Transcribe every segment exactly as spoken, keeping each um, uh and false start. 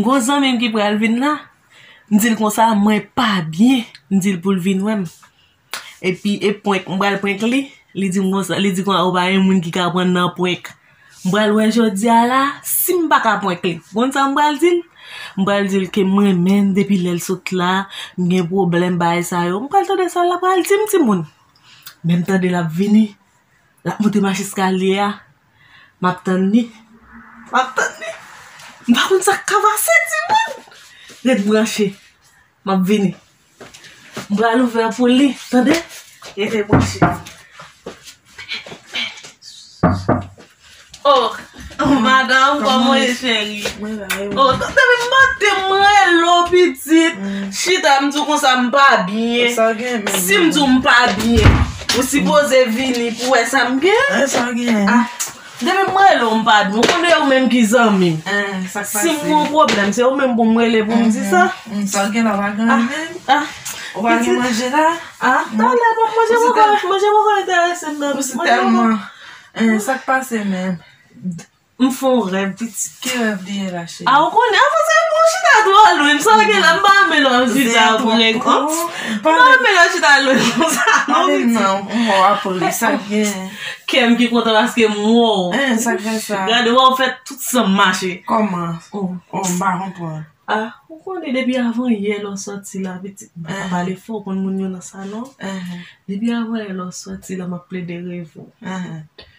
Gon zanmi m ki pral vin la, m di l konsa, mwen pa byen, m di l pou l vin wè m. Epi, e prank, m pral prank li, li di m konsa, li di konsa, ou pa gen moun ki ka pran nan prank. M pral wè jodi a la, si m pa ka prank li. Konn sa m pral di l? M pral di l ke m renmen l depi lè l sot la, m gen pwoblèm bagay sa yo. M pral tande sa l pral di m, timoun. Men m tande l ap vini. L ap monte mach eskalye a. M ap tann li. M ap tann li. M pa konn sa k ka pase, timoun. Ret branche. M ap vini. M pral ouvè pou li, tande? Rete branche. Oh, oh, madanm, kòman w ye, cheri? Mwen la, e ou? Oh, depi maten m rele w, pitit. Chita, m di w konsa, m pa byen. Sa w gen menm? Si m di w m pa byen, ou sipoze vini pou wè sa m gen. Sa w gen? Ah, depi m rele w, m pa byen. Ou konnen ou menm ki zanmi m. Si m gen yon pwoblèm, se ou menm pou m rele pou m di sa. Sa w gen la, w pa gen anyen menm? Ou pa gen manje la? Ah, talè, manje poko, manje poko enterese m nan. Ou si tèlman. Sa k pase menm? M fè yon rèv, pitit. Ki rèv li ye la, cheri? Ah, ou konnen, anvan sa, m chita twò lwen. Sa gen la, m pa renmen lè w chita pou nèg. M pa renmen lè w chita lwen konsa, non, pitit. Pale m non, m wè w ap ri, sa gen? Kè m ki kontan paske m wè w. Sa k fè sa? Gade, wè w fè tout san m mache. Kòman? Oh, m pa konprann. Ah, ou konnen depi avan yè lè w sòti la, pitit, m pa ka pale fò, ou konn moun yo nan salon. Depi avan yè lè w sòti la, m ap plede reve w.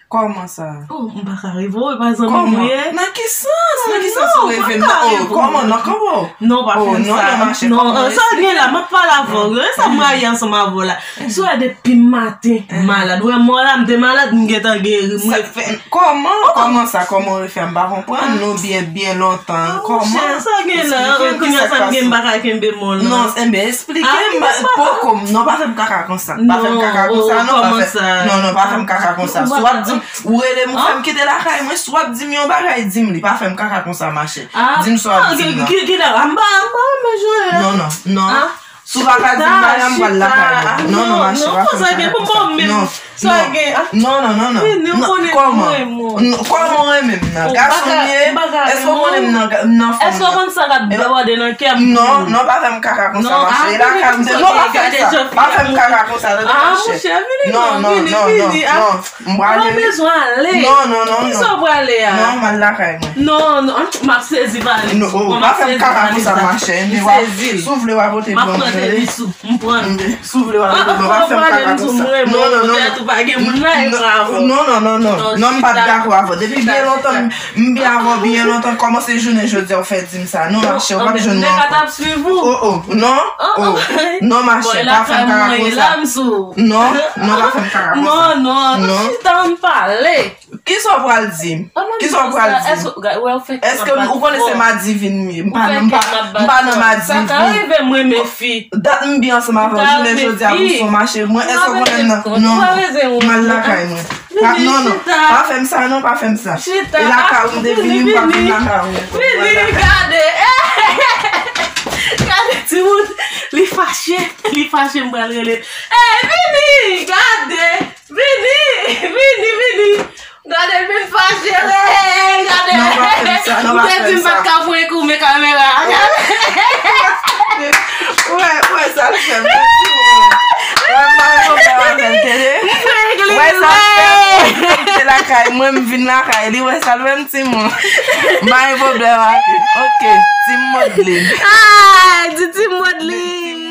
Kòman sa? Oh, m pa ka reve w, e pa zanmi m ou ye? Nan ki sans? Nan ki sans ou reve m? Oh, kòman? Nan kòman? Non, pa fè m sa. Non, sa gen la, m ap pale avè w. E sa m rayi ansanm avè w la. Si w wè depi maten, m malad. Ou wè mò la, m te malad, m gentan geri, m refè. Kòman? Kòman sa? Kòman w refè? M pa konprann nou byen, byen lontan. Kòman? Monchè, sa gen la, kounye a sa m gen, m pa ka kenbe mò la. Non, enben, eksplike m, poko m. Non, pa fè m kaka konsa. Pa fè m kaka konsa, non, pa fè. Non, non, pa fè m kaka konsa. Si w ap di m, ou rele m, ou fè m kite lakay mwen, si w ap di m yon bagay, di m li. Pa fè m kaka konsa, machè. Di m sa w ap di m nan. Ki, ki, ki, m pa, m pa renmen jan. Non, non, non. Si w pa ka di m bagay, m pral lakay mwen. Non, non, machè, pa fè m kaka konsa. Non. Sa gen, ah. Non, non, non, non. Vini, ou konnen m renmen w. Kòman w renmen m nan? Gason m ye? Èske w konnen m nan, nan fanm nan? Èske w konn sa k ap debòde nan kè m? Non, non, pa fè m kaka konsa, machè. E lakay m te, non, pa fè m sa. Pa fè m kaka konsa, tande, machè. Ah, monchè, vini non, vini, vini, ah. M prale. Ou pa bezwen ale. Non, non, non, non. Kisa w prale a? Non, m al lakay mwen. Non, non, m ap sezi valiz. Non, oh, pa fè m kaka konsa, machè. M sezi l. Si w vle, w a pote ban mwen, tande. M pran. Si w vle w ap rete, non, pa fè m kaka konsa. Non, non, non, non. Non, non, non, non. Non, m pa t dakò avè w. Depi byen lontan, m, m byen avè w, byen lontan. Kòman se jounen jodi a w fè di m sa? Non, machè, w p ap jwenn mwen ankò. Oh, oh, non, oh. Non, machè, pa fè m kaka konsa. Non, non, pa fè m kaka konsa. Non, non, non, chita, ann pale. Kisa w pral di m? Kisa w pral di m? Èske ou konnen se madivin m ye? M pa nan, m pa, m pa nan madivin. Sa ka rive m renmen fi. Dat m byen ansanm avè w, jounen jodi a pou son mache. Mwen, èske w konnen m nan? Non, non. M al lakay mwen. Pa, non, non. Pa fè m sa, non, pa fè m sa. E lakay ou m te vini, m pa vin lakay ou. Vini, gade. Gade, timoun. Li fache. Li fache, m pral rele. Ey, vini, gade. Vini, vini, vini. Gade, vin fache, ey, gade. Non, pa fè m sa, non, pa fè m sa. Ou te di m pa t ka prank ou, men kamera. Gade. Ou wè, ou wè sa l fè m, timoun. Ou wè, m pa gen pwoblèm avè l, tande. M prank li, wi. Ou wè sa l fè m, ou wè m te lakay mwen, m vin lakay li, ou wè sa l fè m, timoun. M pa gen pwoblèm avè l. Ok, Team Modeline. Ah, di Team Modeline.